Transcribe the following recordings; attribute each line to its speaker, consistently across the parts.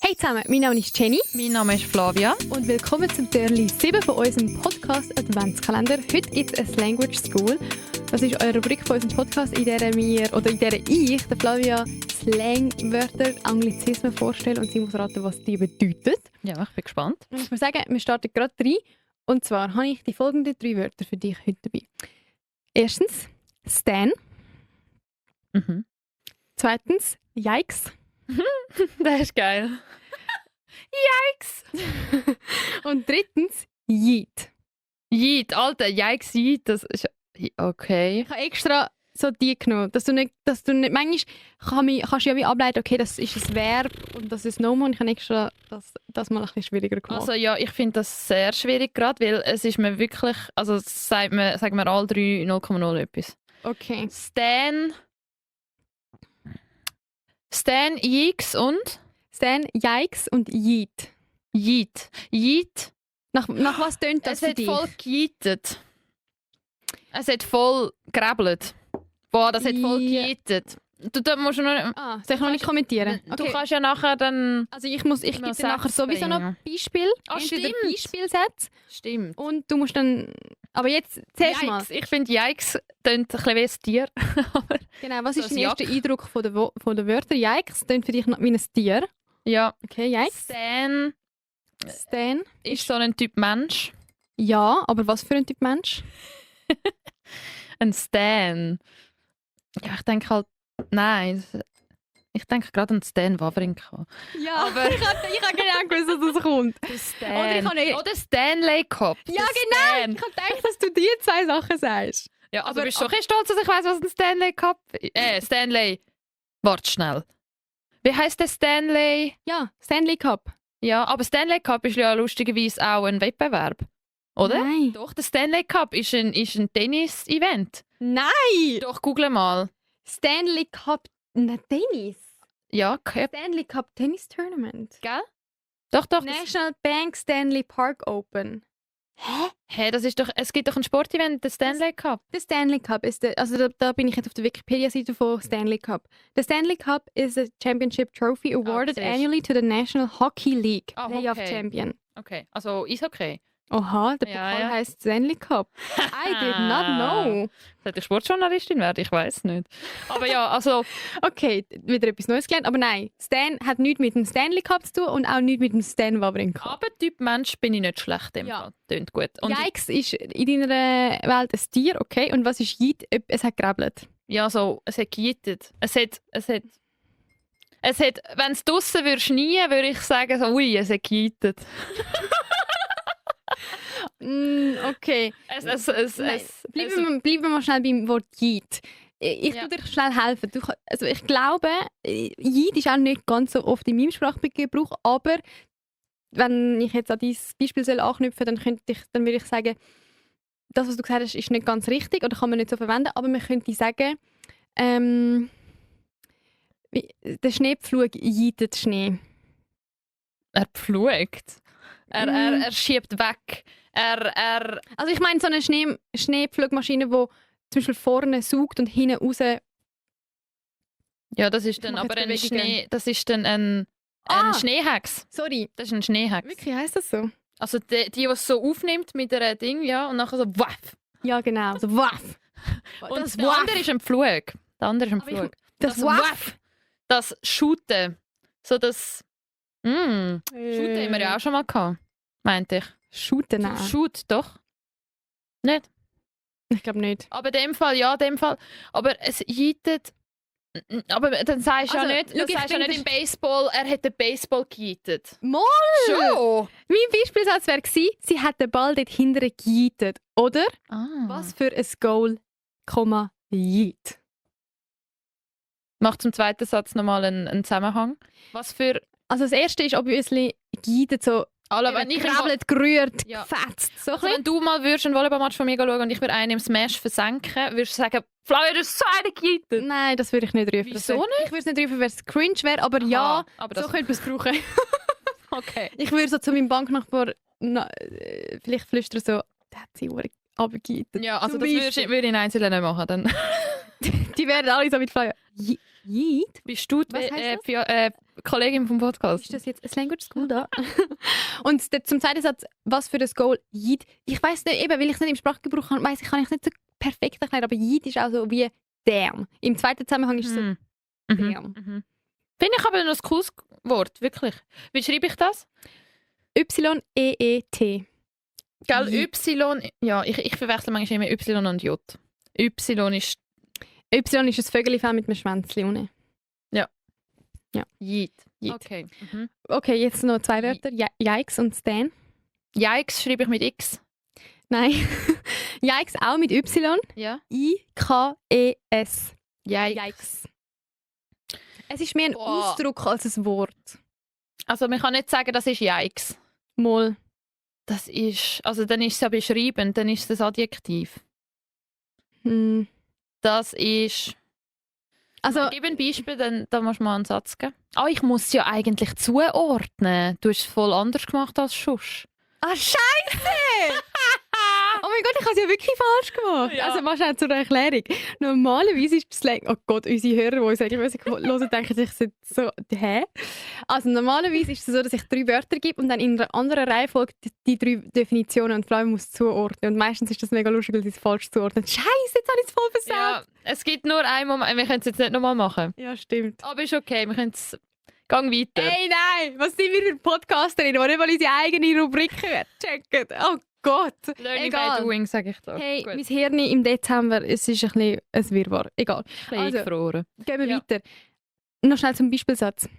Speaker 1: Hey zusammen, mein Name ist Jenny.
Speaker 2: Mein Name ist Flavia.
Speaker 1: Und willkommen zum Türli 7 von unserem Podcast Adventskalender. Heute gibt es Language School. Das ist eure Rubrik von unserem Podcast, in der ich, der Flavia, Slangwörter, Anglizismen vorstelle und sie muss raten, was die bedeuten.
Speaker 2: Ja, ich bin gespannt.
Speaker 1: Und ich muss sagen, wir starten gerade rein. Und zwar habe ich die folgenden 3 Wörter für dich heute dabei. Erstens, Stan. Zweitens, Yikes.
Speaker 2: Das ist geil. Yikes!
Speaker 1: Und drittens, Yeet.
Speaker 2: Yeet, Alter, Yikes, Yeet, das ist... Okay.
Speaker 1: Ich habe extra so die genommen, dass du nicht manchmal kannst du ja wie ableiten, okay, das ist ein Verb und das ist Nomen. Und ich habe extra das mal ein bisschen schwieriger gemacht.
Speaker 2: Also ja, ich finde das sehr schwierig gerade, weil es ist mir wirklich... Also sagen wir alle 3 0,0 etwas.
Speaker 1: Okay.
Speaker 2: Stan, Yikes und?
Speaker 1: Stan, Yikes und Yeet.
Speaker 2: Yeet. Yeet.
Speaker 1: Nach was tönt das für dich?
Speaker 2: Es hat voll geyeetet. Es hat voll gerebelt. Boah, das hat voll geyeetet. Da musst du noch...
Speaker 1: Soll ich noch nicht kommentieren?
Speaker 2: Du kannst ja nachher dann...
Speaker 1: Also ich gebe dir nachher sowieso noch Beispiel.
Speaker 2: Stimmt.
Speaker 1: Beispielsätze.
Speaker 2: Stimmt.
Speaker 1: Und du musst dann... Aber jetzt zuerst mal.
Speaker 2: Ich finde, Yikes tönt ein bisschen wie ein Tier.
Speaker 1: Genau, was ist dein erster Eindruck von den Wörtern? Yikes tönt für dich wie ein Tier.
Speaker 2: Ja.
Speaker 1: Okay, Yikes.
Speaker 2: Stan ist so ein Typ Mensch.
Speaker 1: Ja, aber was für ein Typ Mensch?
Speaker 2: Ein Stan. Ja, ich denke halt... Nein. Ich denke gerade an Stan Wawrinka.
Speaker 1: Ja, aber ich habe genau gewusst, dass das kommt.
Speaker 2: Oder Stanley Cup.
Speaker 1: Ja, genau. Ich habe gedacht, dass du die 2 Sachen sagst.
Speaker 2: Ja, also bist du schon ein stolz, dass ich weiss, was ein Stanley Cup ist? Stanley. Warte schnell. Wie heisst der Stanley?
Speaker 1: Ja, Stanley Cup.
Speaker 2: Ja, aber Stanley Cup ist ja lustigerweise auch ein Wettbewerb. Oder?
Speaker 1: Nein.
Speaker 2: Doch, der Stanley Cup ist ein Tennis-Event.
Speaker 1: Nein!
Speaker 2: Doch, google mal.
Speaker 1: Stanley Cup Tennis?
Speaker 2: Ja, Cup.
Speaker 1: Stanley Cup Tennis Tournament.
Speaker 2: Gell? Doch.
Speaker 1: National Bank Stanley Park Open.
Speaker 2: Hä, das ist doch... Es gibt doch ein Sportevent, der Stanley Cup.
Speaker 1: Der Stanley Cup ist da bin ich jetzt auf der Wikipedia-Seite von Stanley Cup. The Stanley Cup is a championship trophy awarded annually to the National Hockey League Playoff Champion.
Speaker 2: Okay, also Eishockey.
Speaker 1: Oha, der Pokal heisst Stanley Cup. I did not know.
Speaker 2: Sollte ich Sportjournalistin werden? Ich weiß nicht. Aber ja, also...
Speaker 1: Okay, wieder etwas Neues gelernt. Aber nein, Stan hat nichts mit dem Stanley Cup zu tun und auch nichts mit dem Stan Wawrinka.
Speaker 2: Aber Typ Mensch bin ich nicht schlecht. Ja. Tönt gut. Und
Speaker 1: Yikes ist in deiner Welt ein Tier, okay. Und was ist Yeet? Es hat gerebelt.
Speaker 2: Ja, so, es hat geyeetet. Es hat... Wenn es draussen schneien würde ich sagen, so, ui, es hat geyeetet.
Speaker 1: Okay. Bleiben wir mal schnell beim Wort Yeet. Ich tue dir schnell helfen. Ich glaube, Yeet ist auch nicht ganz so oft in meinem Sprachgebrauch, aber wenn ich jetzt an dein Beispiel anknüpfen soll, dann würde ich sagen, das, was du gesagt hast, ist nicht ganz richtig oder kann man nicht so verwenden, aber man könnte sagen, der Schneepflug yeetet Schnee.
Speaker 2: Er pflugt. Er schiebt weg.
Speaker 1: Also ich meine so eine Schneepflugmaschine, die zum Beispiel vorne saugt und hinten raus...
Speaker 2: Ja, das ist dann aber ein Schneehex.
Speaker 1: Sorry.
Speaker 2: Das ist ein Schneehex.
Speaker 1: Wirklich, heisst das so?
Speaker 2: Also die es so aufnimmt mit einer Ding, ja, und nachher so waff.
Speaker 1: Ja, genau, so waff.
Speaker 2: Und das andere ist ein Pflug. Der andere ist ein Pflug.
Speaker 1: Das waff.
Speaker 2: Das Shooten. So das... Shooten haben wir ja auch schon mal gehabt, meinte ich.
Speaker 1: Shooten, nein.
Speaker 2: Shoot, doch. Nicht?
Speaker 1: Ich glaube nicht.
Speaker 2: Aber in dem Fall, aber es yeetet... Aber dann sagst du nicht im Baseball, er hat den Baseball geyeetet.
Speaker 1: Mal!
Speaker 2: Schon!
Speaker 1: Mein Beispielsatz wäre gewesen, sie hat den Ball dort hinten geyeetet. Oder? Was für ein Goal, yeet.
Speaker 2: Mach zum zweiten Satz nochmal einen Zusammenhang. Was für...
Speaker 1: Also das erste ist obviously geyeetet, so gekrabbelt, gerührt, gefetzt. So
Speaker 2: also wenn du mal einen Volleyballmatch von mir schauen und ich würde einen im Smash versenken, würdest du sagen, Flavia, du hast so einen geyeetet.
Speaker 1: Nein, das würde ich nicht rufen.
Speaker 2: Wieso nicht?
Speaker 1: Ich würde es nicht rufen, weil es cringe wäre, aber aber so könnte man es brauchen.
Speaker 2: Okay.
Speaker 1: Ich würde so zu meinem Banknachbar vielleicht flüstern so, der hat sie runtergeyetet.
Speaker 2: Ja, also das würde ich in Einzelnen nicht machen. Dann.
Speaker 1: Die werden alle so mit Flavia. Yeet?
Speaker 2: Bist du Kollegin vom Podcast.
Speaker 1: Ist das jetzt ein Language School da? Und zum zweiten Satz, was für das Goal Yeet. Ich weiss nicht, eben, weil ich es nicht im Sprachgebrauch habe, weiss ich, kann ich nicht so perfekt erklären, aber Yeet ist auch so wie damn. Im zweiten Zusammenhang ist es so damn.
Speaker 2: Finde ich aber noch ein cooles Wort, wirklich. Wie schreibe ich das?
Speaker 1: Y-E-E-T.
Speaker 2: Gell, Y, ja, ich verwechsel manchmal immer Y und J. Y ist
Speaker 1: ein Vögelchen mit einem Schwänzchen unten. Ja.
Speaker 2: Yeet.
Speaker 1: Yeet.
Speaker 2: Okay.
Speaker 1: Okay, jetzt noch 2 Wörter. Yikes und Stan.
Speaker 2: Yikes schreibe ich mit X.
Speaker 1: Nein. Yikes auch mit Y.
Speaker 2: Ja.
Speaker 1: I-K-E-S.
Speaker 2: Yikes.
Speaker 1: Es ist mehr ein Ausdruck als ein Wort.
Speaker 2: Also man kann nicht sagen, das ist Yikes.
Speaker 1: Mal.
Speaker 2: Das ist, also dann ist es ja beschreibend, dann ist es ein Adjektiv. Das ist...
Speaker 1: Also,
Speaker 2: gib ein Beispiel, dann musst du mal einen Satz geben. Ich muss es ja eigentlich zuordnen. Du hast es voll anders gemacht als sonst.
Speaker 1: Ah, Scheiße! Oh mein Gott, ich habe es ja wirklich falsch gemacht.
Speaker 2: Ja.
Speaker 1: Also machst du auch zur Erklärung. Normalerweise ist das Slang... Oh Gott, unsere Hörer, die uns regelmäßig hören, denken sich so... Hä? Also normalerweise ist es so, dass ich 3 Wörter gebe und dann in einer anderen Reihenfolge die 3 Definitionen und vor allem muss zuordnen. Und meistens ist das mega lustig, weil sie es falsch zuordnen. Scheiße, jetzt habe ich es voll versagt.
Speaker 2: Ja, es gibt nur einen Moment. Wir können es jetzt nicht nochmal machen.
Speaker 1: Ja, stimmt.
Speaker 2: Aber ist okay, wir können es... Gang weiter.
Speaker 1: Ey, nein! Was sind wir für Podcasterin, die nicht mal unsere eigene Rubrik checken? Oh Gott!
Speaker 2: Learning by doing, sage ich da.
Speaker 1: Hey,
Speaker 2: Gut.
Speaker 1: mein Hirn im Dezember, es ist ein bisschen ein Wirrwarr. Egal.
Speaker 2: Also, gefroren.
Speaker 1: Gehen wir
Speaker 2: Ja.
Speaker 1: weiter. Noch schnell zum Beispielsatz.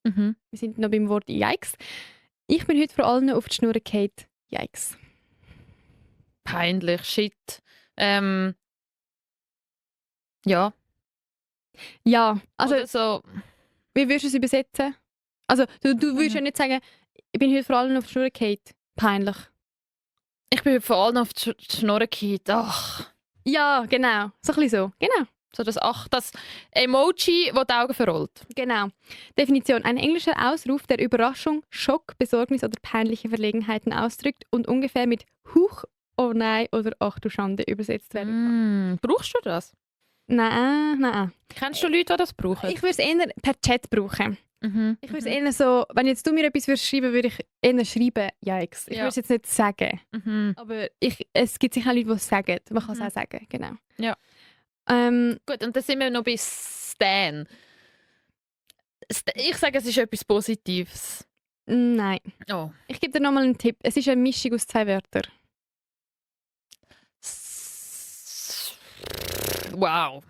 Speaker 2: Mhm.
Speaker 1: Wir sind noch beim Wort Yikes. Ich bin heute vor allem auf die Schnur gefallen. Yikes.
Speaker 2: Peinlich, shit. Ja.
Speaker 1: Ja, also
Speaker 2: Oder so.
Speaker 1: wie würdest du es übersetzen? Also du würdest ja nicht sagen, ich bin heute vor allem auf die Schnur gefallen. Peinlich.
Speaker 2: Ich bin vor allem auf die Schnurren gefallen. Ach.
Speaker 1: Ja, genau. So ein bisschen so. Genau.
Speaker 2: So das Emoji, das die Augen verrollt.
Speaker 1: Genau. Definition. Ein englischer Ausruf, der Überraschung, Schock, Besorgnis oder peinliche Verlegenheiten ausdrückt und ungefähr mit Huch, oh nein oder ach du Schande übersetzt werden kann.
Speaker 2: Brauchst du das?
Speaker 1: Nein.
Speaker 2: Kennst du Leute, die das brauchen?
Speaker 1: Ich würde es eher per Chat brauchen.
Speaker 2: Mhm.
Speaker 1: Ich würde es eher so, wenn jetzt du mir etwas würdest schreiben, würde ich eher schreiben, Yikes. Ich
Speaker 2: Ja.
Speaker 1: würde es jetzt nicht sagen.
Speaker 2: Mhm.
Speaker 1: Aber es gibt sicher Leute, die es sagen. Man kann es auch sagen, genau.
Speaker 2: Ja. Gut, und dann sind wir noch bei Stan. Ich sage, es ist etwas Positives.
Speaker 1: Nein.
Speaker 2: Oh.
Speaker 1: Ich gebe dir nochmal einen Tipp. Es ist eine Mischung aus 2 Wörtern.
Speaker 2: Wow.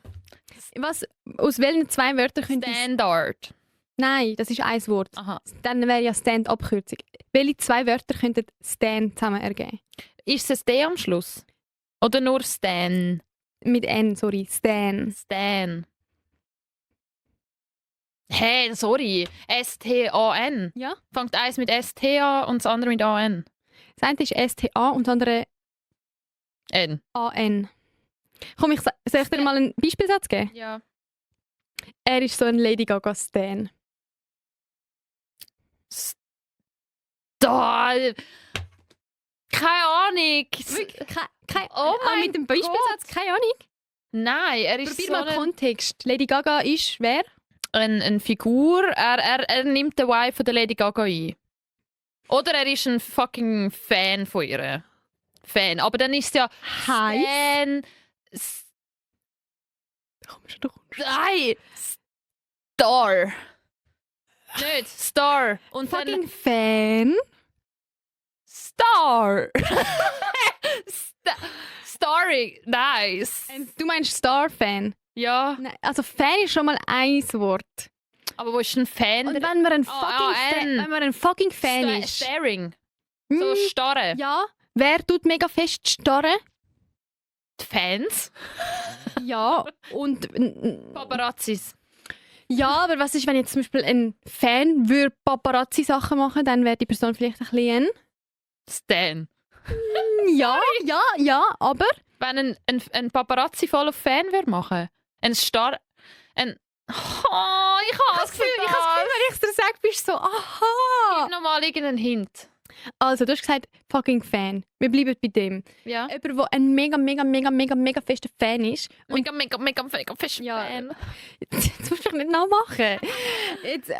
Speaker 1: Aus welchen 2 Wörtern könnte ich...
Speaker 2: Standard.
Speaker 1: Nein, das ist ein Wort.
Speaker 2: Aha.
Speaker 1: Dann wäre ja Stand Abkürzung. Welche 2 Wörter könnten Stan zusammen ergeben?
Speaker 2: Ist es D am Schluss? Oder nur Stan?
Speaker 1: Mit N, sorry. Stan.
Speaker 2: Stan. Hey, sorry. S-T-A-N.
Speaker 1: Ja.
Speaker 2: Fängt eins mit S-T an und das andere mit A-N.
Speaker 1: Das eine ist S-T-A und das andere
Speaker 2: N.
Speaker 1: A-N. Komm, soll ich dir mal einen Beispielsatz geben?
Speaker 2: Ja.
Speaker 1: Er ist so ein Lady Gaga Stan.
Speaker 2: Da. Keine Ahnung.
Speaker 1: Oh mein mit dem Beispielsatz, keine Ahnung.
Speaker 2: Nein, er ist
Speaker 1: Probier
Speaker 2: so
Speaker 1: mal Kontext. Lady Gaga ist wer?
Speaker 2: eine Figur. Er nimmt den Vibe von der Lady Gaga ein. Oder er ist ein fucking Fan von ihr. Fan. Aber dann ist es ja Stan.
Speaker 1: Komm schon doch.
Speaker 2: Nein! Star. Nicht Star. Und
Speaker 1: Fucking Fan.
Speaker 2: Star. Starry. Nice.
Speaker 1: Du meinst Star-Fan?
Speaker 2: Ja.
Speaker 1: Nein, also Fan ist schon mal ein Wort.
Speaker 2: Aber wo ist ein Fan?
Speaker 1: Oder wenn man ein fucking Fan ist.
Speaker 2: Staring. So starren.
Speaker 1: Ja. Wer tut mega fest starren?
Speaker 2: Die Fans.
Speaker 1: Ja. Und
Speaker 2: Paparazzis.
Speaker 1: ja, aber was ist, wenn jetzt zum Beispiel ein Fan würde Paparazzi-Sachen machen, dann wäre die Person vielleicht ein bisschen
Speaker 2: Stan.
Speaker 1: ja, aber
Speaker 2: Wenn ein Paparazzi voll auf Fan würde machen. Ein Star... Ein... Oh, ich habe das Gefühl,
Speaker 1: wenn ich es dir sage, bist du so, aha.
Speaker 2: Gib nochmal irgendeinen Hint.
Speaker 1: Also, du hast gesagt, fucking Fan. Wir bleiben bei dem.
Speaker 2: Ja.
Speaker 1: Jemand, der ein mega fester Fan ist. Und
Speaker 2: Mega fest
Speaker 1: Ja.
Speaker 2: Fan.
Speaker 1: Jetzt musst du doch nicht nachmachen.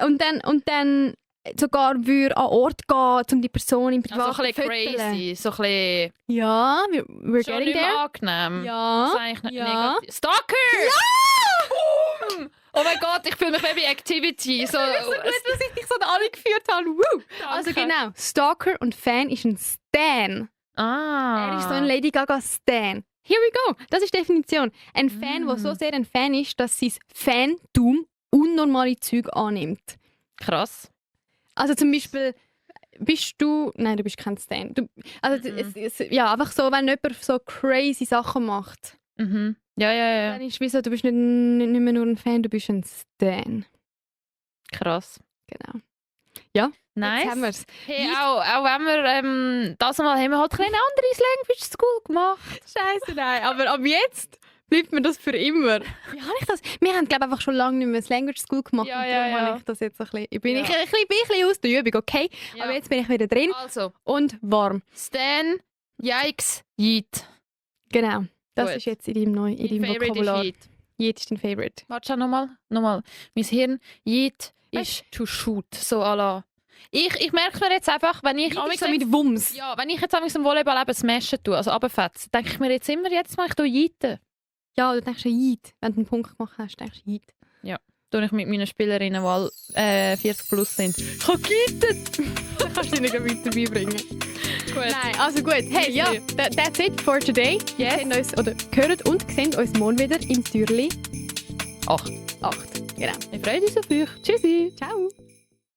Speaker 1: Und dann sogar würde an Ort gehen, um die Person im Privat
Speaker 2: Also ein bisschen crazy, so ein bisschen
Speaker 1: Ja, we're
Speaker 2: schon
Speaker 1: getting
Speaker 2: nicht mehr
Speaker 1: there.
Speaker 2: angenehm.
Speaker 1: Ja.
Speaker 2: Das ist eigentlich nicht
Speaker 1: Ja.
Speaker 2: negativ. Stalker! Ja! Boom! Oh mein Gott, ich fühle mich wie bei Activity. So,
Speaker 1: dass ich dich so angeführt habe. Woo. Also genau, Stalker und Fan ist ein Stan.
Speaker 2: Ah.
Speaker 1: Er ist so ein Lady Gaga Stan. Here we go. Das ist die Definition. Ein Fan, der so sehr ein Fan ist, dass sein Fantum unnormale Züge annimmt.
Speaker 2: Krass.
Speaker 1: Also zum Beispiel, bist du... Nein, du bist kein Stan. Ja, einfach so, wenn jemand so crazy Sachen macht,
Speaker 2: Mhm. Ja.
Speaker 1: dann ist es wie so, du bist nicht mehr nur ein Fan, du bist ein Stan.
Speaker 2: Krass.
Speaker 1: Genau. Ja,
Speaker 2: Nice.
Speaker 1: jetzt haben wir es.
Speaker 2: Hey, auch wenn wir das Mal haben wir halt ein bisschen anderes Language School gemacht.
Speaker 1: Scheiße, nein. Aber ab jetzt bleibt mir das für immer. Wie habe ich das? Wir haben, glaube ich, einfach schon lange nicht mehr das Language School gemacht.
Speaker 2: Ja,
Speaker 1: und
Speaker 2: ja,
Speaker 1: darum
Speaker 2: ja.
Speaker 1: habe ich das jetzt ein bisschen... Ich bin
Speaker 2: Ja.
Speaker 1: ein bisschen aus der Übung, okay?
Speaker 2: Ja.
Speaker 1: Aber jetzt bin ich wieder drin
Speaker 2: Also,
Speaker 1: und warm.
Speaker 2: Stan, Yikes, Yeet.
Speaker 1: Genau. Das
Speaker 2: Gut.
Speaker 1: ist jetzt in deinem
Speaker 2: Mein Favorite
Speaker 1: Vokabular.
Speaker 2: ist Yeet.
Speaker 1: Yeet ist dein Favorite.
Speaker 2: Warte schon nochmal. Mein Hirn, Yeet ist to shoot. So à la. Ich merke mir jetzt einfach, wenn ich
Speaker 1: Yeet ist so mit Wumms.
Speaker 2: ja, wenn ich jetzt am Volleyball eben smashen tue, also runterfetzen, denke ich mir jetzt mache ich da Yeeten.
Speaker 1: Ja, du denkst ja Yeet. Wenn du einen Punkt gemacht hast, denkst du Yeet.
Speaker 2: Tue ich mit meinen Spielerinnen, die alle 40 plus sind. Ich habe geyeetet!
Speaker 1: Dann kannst du dich nicht weiter beibringen.
Speaker 2: Gut.
Speaker 1: Nein, also gut. Hey, ja, that's it for today.
Speaker 2: Yes.
Speaker 1: Wir sehen uns, oder hören und sehen uns morgen wieder im Türli
Speaker 2: 8.
Speaker 1: 8. Genau.
Speaker 2: Wir freuen uns auf euch.
Speaker 1: Tschüssi. Ciao.